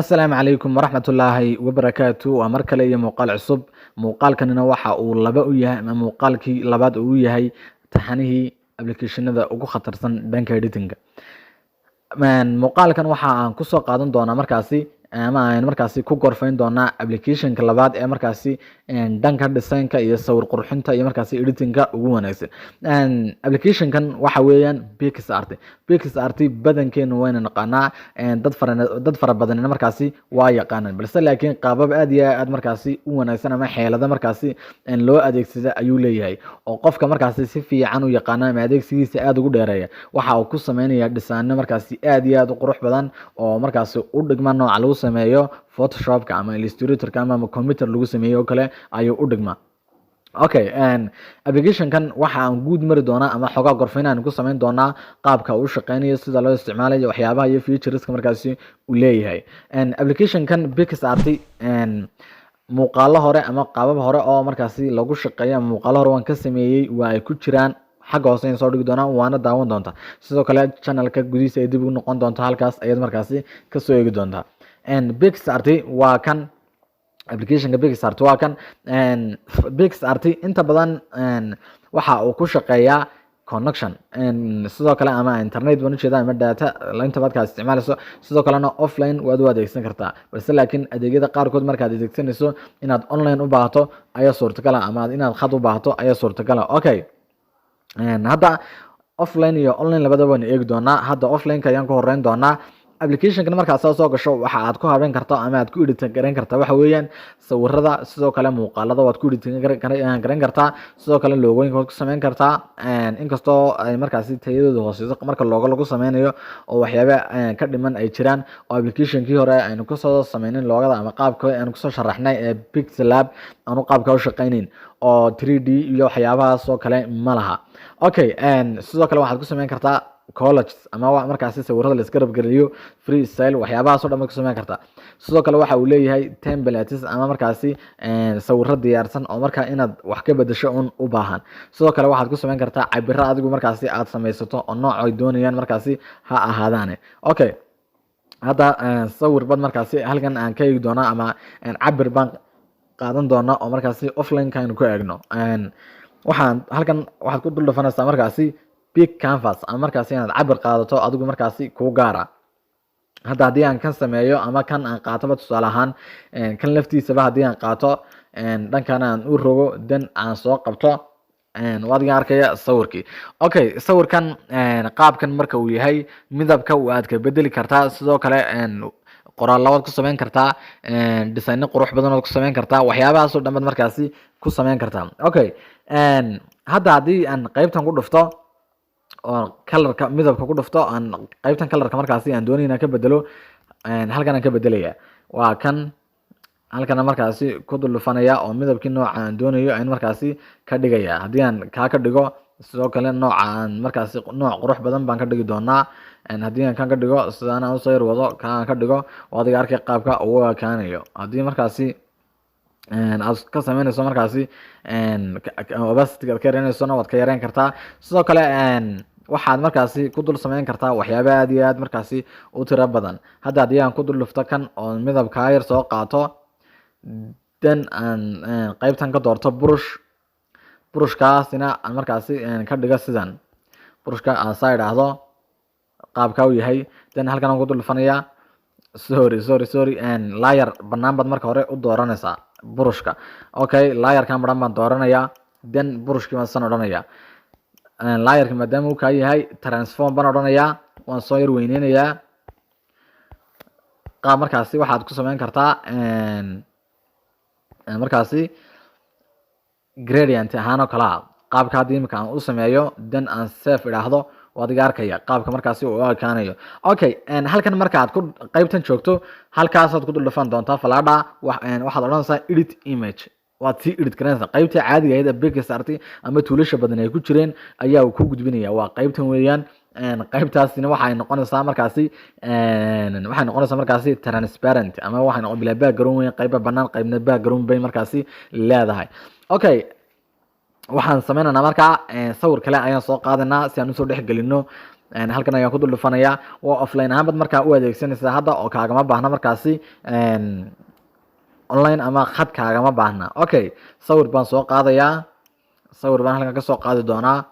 Asalaamu calaykum waraxmatullaahi wabarakaatu. Waa mar kale iyo muuqaal cusub. Muuqaalkanina waxa uu laba u yahay ama muuqaalkii labaad uu yahay taxanihii applicationada ugu khatarsan dhanka editinga. Muuqaalkan waxa aan kusoo qaadan doonaa markaasi ama aan markaasi ku gorfayn doonaa applicationka labaad ee markaasi dhanka designka iyo sawir qurxinta iyo markaasi editingka ugu wanaagsan. Applicationkan waxa weeyaan PicsArt. PicsArt badankeenu wayna naqaanaa, dad fara badanina markaasi waa yaqaanaan, balse laakiin qaabab aad iyo aad markaasi u wanaagsan ama xeelado markaasi loo adeegsada ayuu leeyahay, oo qofka markaasi si fiican u yaqaana ama adeegsigiisa aad ugu dheereeya waxa uu ku sameynaya dhisaano markaasi aad iyo aad u qurux badan, oo markaasi u dhigma nooca lagu sameeyo Photoshopka ama Illustratorka ama computer lagu sameeyo oo kale ayuu u dhigmaa. Okay, applicationkan waxa aan guud mari doonaa ama xogaa gorfayn aan ku sameyn doonaa qaabka uu shaqeynayo, sida loo isticmaalayo, waxyaabaha iyo featureska markaasi uu leeyahay applicationkan PicsArt. Muuqaalo hore ama qaabab hore oo markaasi lagu shaqeeyo ama muuqaalo hore waan ka sameeyey, waa ay ku jiraan xagga hoose ayaan soo dhigi doonaa, waana daawan doontaa. Sidoo kale channelka gudihiisa ay dib ugu noqon doonta, halkaas ayaad markaasi kasoo eegi doontaa. PicsArt waa kan, applicationka PicsArt waa kan. PicsArt inta badan waxa uu ku shaqeeyaa connection, sidoo kale ama internet baan ujeeda ama data inta markaad isticmaalayso. Sidoo kalena offline waad u adeegsan kartaa, balse laakiin adeegyada qaarkood markaad adeegsanayso inaad online u baahato ayaa suurtagala ama inaad khad u baahato ayaa suurtagala. Okay, hadda offline iyo online labadaba waynu eegi doonaa. Hadda offline-ka ayaan ku horeyn doonaa. Applicationkan markaad soo gasho, waxa aad ku habeyn karto ama aad ku edit gareyn kartaa waxa weeyaan sawirada, sidoo kale muuqaalada waad ku edit gareyn kartaa, sidoo kale logooyinka waad ku sameyn kartaa, inkastoo ay markaasi tayadooda hooseyso marka logo lagu sameynayo oo waxyaaba ka dhiman ay jiraan, oo applicationkii hore aynu kusoo sameynin logoda ama qaabka aynu kusoo sharaxnay ee PixelLab aanu qaabka u shaqeyneyn, oo 3D iyo waxyaabahaas oo kale ma laha. Okay, sidoo kale waxaad ku sameyn kartaa collages ama markaasi sawirada la iska rabgeliyo, free style, waxyaabahaas oo dhan baad ku sameyn kartaa. Sidoo kale waxa uu leeyahay templates ama markaasi sawiro diyaarsan oo markaa inaad wax ka bedesho un u baahan. Sidoo kale waxaad ku sameyn kartaa cabiro adigu markaasi aad samaysato oo nooc ay doonayaan markaasi ha ahaadaane. Okay, hadda sawir bad markaasi halkan aan ka eegi doonaa ama cabir baan qaadan doonaa oo markaasi offline-ka aynu ku eegno. Waxaan halkan waxaad ku dul dhufanaysaa markaasi big canvas ama markaasi inaad cabir qaadato adigu markaasi kuu gaara. Hadda haddii aan kan sameeyo ama kan aan qaatoba, tusaale ahaan kan laftiisaba haddii aan qaato, dhankan aan u rogo, dan aan soo qabto, waad adiga arkaya sawirkii. Okay, sawirkan qaabkan marka uu yahay, midabka waad ka bedeli kartaa, sidoo kale qoraallo waad ku sameyn kartaa, designo qurux badan waad ku sameyn kartaa, waxyaabahaas oo dhan baad markaasi ku sameyn kartaa. Okay, hadda haddii aan qeybtan ku dhufto oo colorka midabka ku dhufto, aan qeybtan colorka markaasi aan doonay inaan ka bedelo, halkan aan ka bedelaya, waa kan halkana markaasi ku dul dhufanaya oo midabkii nooca aan doonayo ayaan markaasi ka dhigaya. Haddii aan kaa ka dhigo, sidoo kale nooca aan markaasi nooc qurux badan baan ka dhigi doonaa. Haddii aan kan ka dhigo, sidaan aan usoo yar wado, ka aan ka dhigo, oo adiga arkay qaabka ugu ekaanayo. Haddii markaasi aad ka sameynayso markaasi opacity aad ka yareynayso, waad ka yareyn kartaa. Sidoo kale waxaad markaasi ku dul sameyn kartaa waxyaaba aad iyo aad markaasi u tiro badan. Hadda haddii aan ku dul dhufto kan oo midabkaa yar soo qaato, dan aan qeybtan ka doorto brush, brushkaasina aan markaasi ka dhigo sidan, brushka aan saa idhaahdo, qaabka uu yahay, dan halkan aan ku dul dhufanayaa. Sorry, sorry, sorry, layer banaan baad marka hore u dooranaysaa brushka. Okay, layerkan baran baan dooranayaa, then brushkii baan san odhanayaa. Layerka maadaama uu kaa yahay, transform baan odhanayaa, waan soo yar weyneynayaa. Qaab markaasi waxaad ku sameyn kartaa markaasi gradient ahaan oo kale ah. Qaabka haddii imika aan u sameeyo, then aan save idhaahdo, waa adiga arkaya qaabka markaasi uu u ekaanayo. Okay, halkan marka aad ku qeybtan joogto, halkaasaad ku dul dhufan doontaa falaadha. Waxaad odhanaysaa edit image, waad sii edit garanaysaa. Qeybtii caadiga ahayd ee PicsArt ama toolasha badan ay ku jireen ayaa uu ku gudbinaya, waa qeybtan weeyaan. Qeybtaasina waxay noqonaysaa markaasi transparent ama waxay noqon bilaa background weyn, qeyba banaan, qeybna background bay markaasi leedahay. Okay, waxaan sameynaynaa markaa sawir kale ayaan soo qaadanaa si aan usoo dhex gelino. Halkan ayaan ku dul dhufanayaa. Waa offline ahaan baad markaa u adeegsanaysaa hadda, oo kaagama baahna markaasi online ama khad kaagama baahna. Okay, sawir baan soo qaadayaa, sawir baan halkan kasoo qaadi doonaa,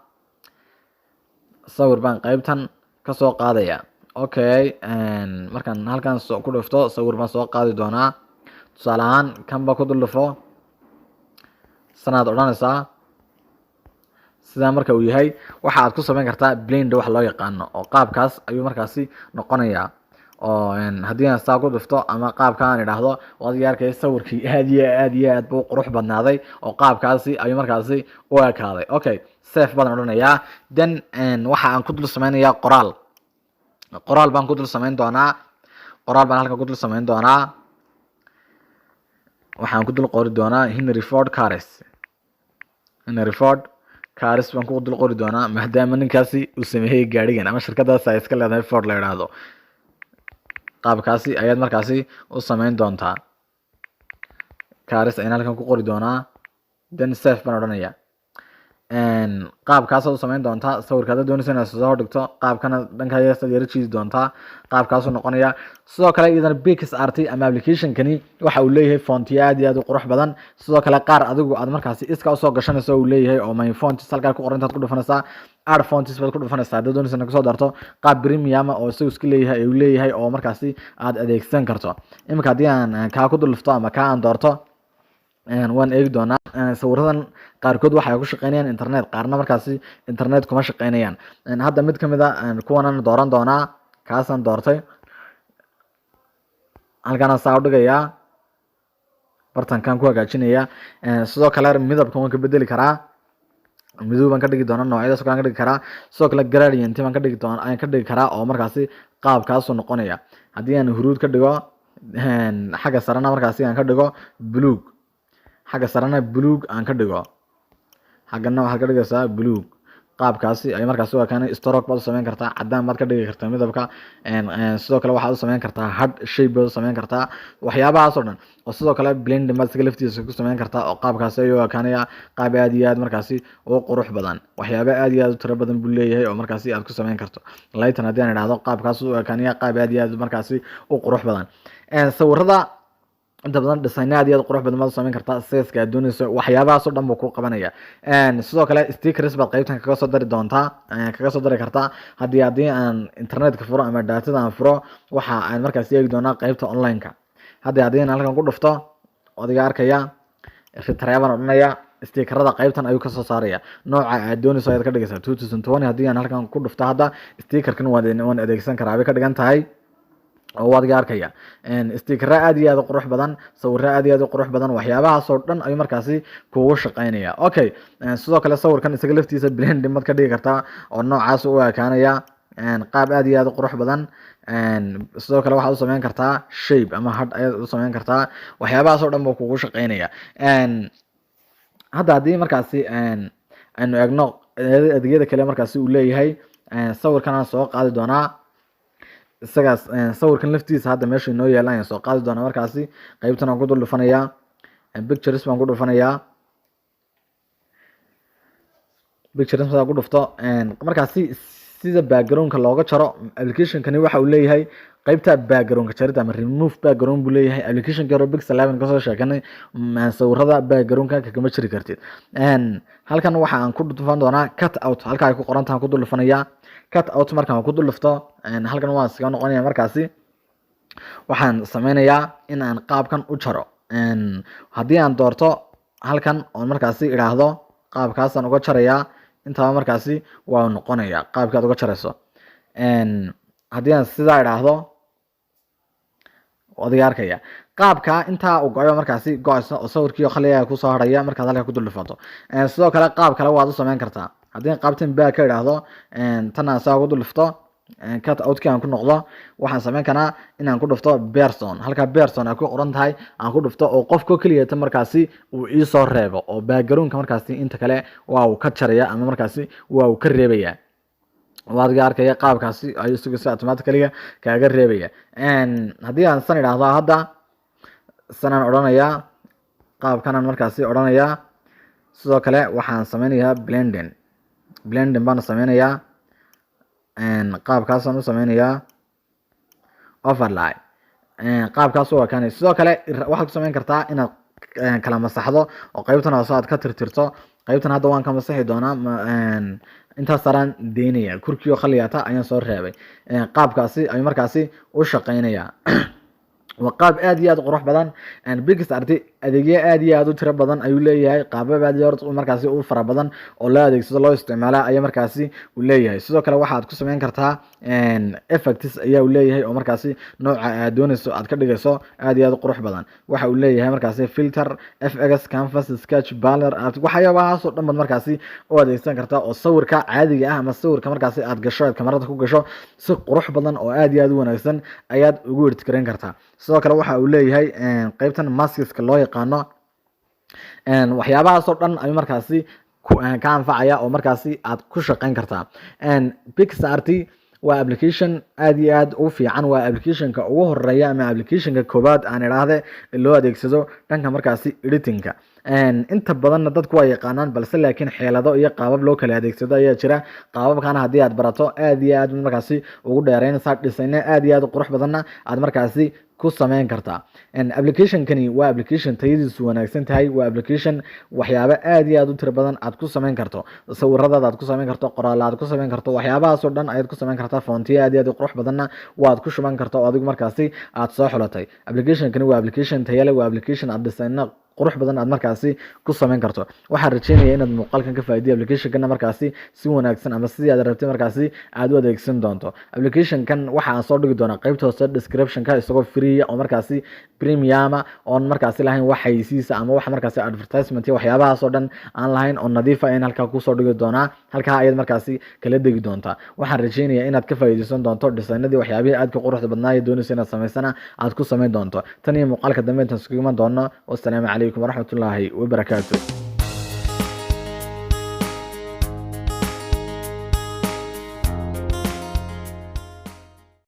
sawir baan qeybtan kasoo qaadaya. Okay, markaan halkan ku dhufto, sawir baan soo qaadi doonaa. Tusaale ahaan, kanba ku dul dhufo, sanaad odhanaysaa. Sidaa marka uu yahay, waxa aad ku samayn kartaa blend wax loo yaqaano, oo qaabkaas ayuu markaasi noqonayaa. Oo haddii aan saa ku dhufto ama qaabka aan idhaahdo, waad arkay, sawirkii aad iyo aad iyo aad buu qurux badnaaday, oo qaabkaasi ayuu markaasi u ekaaday. Okay, save baan odhanayaa. Then waxa aan ku dul sameynayaa qoraal. Qoraal baan ku dul samayn doonaa, qoraal baan halkan ku dul samayn doonaa. Waxaan ku dul qori doonaa Henry Ford Cars. Henry Ford Cars baan ku dul qori doonaa, maadaama ninkaasi uu sameeyey gaarigan ama shirkadaas ay iska leedahay Ford la idhaahdo. Qaabkaasi ayaad markaasi u sameyn doontaa. Cars ayaan halkan ku qori doonaa, then save baan odhanaya. Qaabkaasaad u sameyn doontaa sawirka. Haddaad doonaysa inaad soo dhigto, qaabkana dhanka heestaad yara jiidi doontaa, qaabkaasuu noqonaya. Sidoo kale iyadana PicsArt ama applicationkani waxa uu leeyahay fontiyo aad iyo aad u qurux badan. Sidoo kale qaar adigu aad markaasi iska usoo gashanayso uu leeyahay, oo my fonts halkaa ku qoran intaad ku dhufanaysaa, add fonts baad ku dhufanaysaa. Haddaad doonaysa inaad kusoo darto qaab premium oo isagu iska leeyahay uu leeyahay, oo markaasi aad adeegsan karto. Iminka haddii aan kaa ku dul dhufto ama kaa aan doorto, waan eegi doonaa. Sawiradan qaarkood waxay ku shaqeynayaan internet, qaarna markaasi internet kuma shaqeynayaan. Hadda mid kamid a kuwanan dooran doonaa. Kaasaan doortay, halkaana saa udhigayaa, bartankan ku hagaajinaya. Sidoo kale midabkan waan ka bedeli karaa, madow baan ka dhigi doonaa, noocyadaas kale aan ka dhigi karaa. Sidoo kale gradient baan ka dhigi doona, ayaan ka dhigi karaa, oo markaasi qaabkaasuu noqonaya. Haddii aan huruud ka dhigo, xagga sarena markaasi aan ka dhigo buluug, xagga sarena buluug aan ka dhigo, xaggana waxaad ka dhigaysaa buluug, qaabkaasi ay markaasi u ekaanay. Stroke baad u sameyn kartaa, cadaan baad ka dhigi kartaa midabka. Sidoo kale waxaad u sameyn kartaa heart shape baad u sameyn kartaa, waxyaabahaas oo dhan. Oo sidoo kale blending baad isaga laftiisa ku sameyn kartaa, oo qaabkaasi ayuu ekaanaya, qaab aad iyo aad markaasi u qurux badan. Waxyaaba aad iyo aad u tiro badan buu leeyahay oo markaasi aad ku sameyn karto. Lighten haddii aan idhahdo, qaabkaas u ekaanaya, qaab aad iyo aad markaasi u qurux badan. Sawirada inta badan design aad iyo aad qurux badan baad u sameyn kartaa, size-ka aad doonayso, waxyaabahaas oo dhan buu kuu qabanaya. Sidoo kale stickers baad qaybtan kaga soo dari doontaa, kaga soo dari kartaa. Haddii aan internetka furo ama datada aan furo, waxa aan markaasi eegi doonaa qaybta online-ka. Haddii aan halkan ku dhufto, adiga arkaya, retrieve baan odhanaya, stickerada qaybtan ayuu kasoo saaraya. Nooca aad doonayso ayaad ka dhigaysaa. 2020 haddii aan halkan ku dhufto, hadda stickerkan waan adeegsan karaa bay ka dhigan tahay, oo waad iga arkaya stickera aad iyo aad u qurux badan, sawiro aad iyo aad u qurux badan, waxyaabahaas oo dhan ayuu markaasi kugu shaqeynaya. Okay, sidoo kale sawirkan isaga laftiisa blending baad ka dhigi kartaa, oo noocaas u ekaanaya, qaab aad iyo aad u qurux badan. Sidoo kale waxaad u sameyn kartaa shape ama heart ayaad u sameyn kartaa. Waxyaabahaas oo dhan buu kugu shaqeynaya. Hadda haddii markaasi aynu eegno adeegyada kale markaasi uu leeyahay, sawirkan aan soo qaadi doonaa. Isagaas sawirkan laftiisa hadda meesha inoo yaala ayaan soo qaadi doonaa. Markaasi qeybtan aan ku dul dhufanayaa, pictures baan ku dhufanayaa. Pictures markaan ku dhufto, markaasi sida backgroundka looga jaro, applicationkani waxa uu leeyahay qeybta backgroundka jarida ama remove background buu leeyahay. Applicationka hore Pixel 11 kasoo sheekanay, sawirada backgroundka kagama jiri kartid. Halkan waxa aan ku dhufan doonaa cut out, halka ay ku qoran tahay ku dul dhufanayaa. Cut out markaan ku dul dhufto, halkan waan iskaga noqonaya. Markaasi waxaan sameynayaa in aan qaabkan u jaro. Haddii aan doorto halkan oon markaasi idhaahdo qaabkaasaan uga jarayaa, intaba markaasi waa noqonaya qaabki aad uga jarayso. Haddii aan sidaa idhaahdo, adiga arkaya, qaabka intaa uu go-ayo markaasi go-aysa, oo sawirkii oo khaliya kusoo haraya markaad halka ku dul dhufato. Sidoo kale qaab kale waad u sameyn kartaa. Haddii qaabtan back ka idhaahdo, tan aan saa ugu dul dhufto, cut outkii aan ku noqdo, waxaan sameyn karaa inaan ku dhufto person. Halka person ay ku qoran tahay aan ku dhufto, oo qofko keliyata markaasi uu iisoo reebo, oo backgroundka markaasi inta kale waa uu ka jaraya ama markaasi waa uu ka reebaya. Waad ga arkaya, qaabkaasi ayuu isagu si automatically kaaga reebaya. Haddii aan san idhaahdo, hadda sanaan odhanayaa, qaabkanaan markaasi odhanayaa. Sidoo kale waxaan sameynayaa blending. Blending baan sameynayaa. Qaabkaasaan u sameynayaa overlay, qaabkaas u ekaanaya. Sidoo kale waxaad ku sameyn kartaa inaad kala masaxdo oo qeybtan hoose aad ka tirtirto. Qeybtan hadda waan ka masixi doonaa, intaas saraan deynaya, kurkiyo khaliyata ayaan soo reebay. Qaabkaasi ayuu markaasi u shaqeynayaa. Waa qaab aad iyo aad u qurux badan. PicsArt adeegyo aad iyo aad u tiro badan ayuu leeyahay, qaabab aad iyo aad markaasi u fara badan oo loo adeegsado, loo isticmaala ayaa markaasi uu leeyahay. Sidoo kale waxaad ku sameyn kartaa effects ayaa uu leeyahay, oo markaasi nooca aad dooneyso aad ka dhigayso aad iyo aad u qurux badan. Waxa uu leeyahay markaasi filter, FX, canvas, sketch, banner, waxyaabahaas oo dhan baad markaasi u adeegsan kartaa, oo sawirka caadiga ah ama sawirka markaasi aad gasho, aad kamarada ku gasho, si qurux badan oo aad iyo aad u wanaagsan ayaad ugu edit gareyn kartaa. Sidoo kale waxa uu leeyahay qeybtan maskiska loo yaqaano. Waxyaabahaas oo dhan ayuu markaasi ka anfacaya oo markaasi aad ku shaqeyn kartaa. PicsArt waa application aad iyo aad u fiican. Waa applicationka ugu horeeya ama applicationka koowaad aan idhaahde loo adeegsado dhanka markaasi editingka. Inta badanna dadku waa yaqaanaan, balse laakiin xeelado iyo qaabab loo kala adeegsado ayaa jira. Qaababkana haddii aad barato, aad iyo aad markaasi ugu dheereynaysaa, dhisayna aad iyo aad u qurux badanna aad markaasi ku sameyn kartaa. Applicationkani waa application tayadiisu wanaagsan tahay. Waa application waxyaabo aad iyo aad u tiro badan aad ku sameyn karto, sawiradaada aad ku sameyn karto, qoraal aad ku sameyn karto, waxyaabahaas oo dhan ayaad ku sameyn kartaa. Fontiyo aad iyo aad u qurux badanna waad ku shuban karta oo adigu markaasi aad soo xulatay. Applicationkani waa application tayo leh, waa application aad dhisayna qurux badan aad markaasi ku sameyn karto. Waxaan rajeynaya inaad muuqaalkan ka faa'iiday, applicationkana markaasi si wanaagsan ama sidii aad rabtay markaasi aad u adeegsan doonto. Applicationkan waxa aan soo dhigi doonaa qaybta hoose descriptionka, isagoo free oo markaasi premium oon markaasi lahayn wax xayeysiisa ama wax markaasi advertisement iyo waxyaabahaas oo dhan aan lahayn, oo nadiifa in halkaa kusoo dhigi doonaa. Halkaa ayaad markaasi kala degi doontaa. Waxaan rajeynayaa inaad ka faa'iideysan doonto designadii, waxyaabihii aadka quruxda badnaa ee doonaysa inaad samaysana aad ku samayn doonto. Tan iyo muuqaalka dambe intaan iskugu iman doono, wassalaamu calaykum waraxmatullaahi wabarakaatu.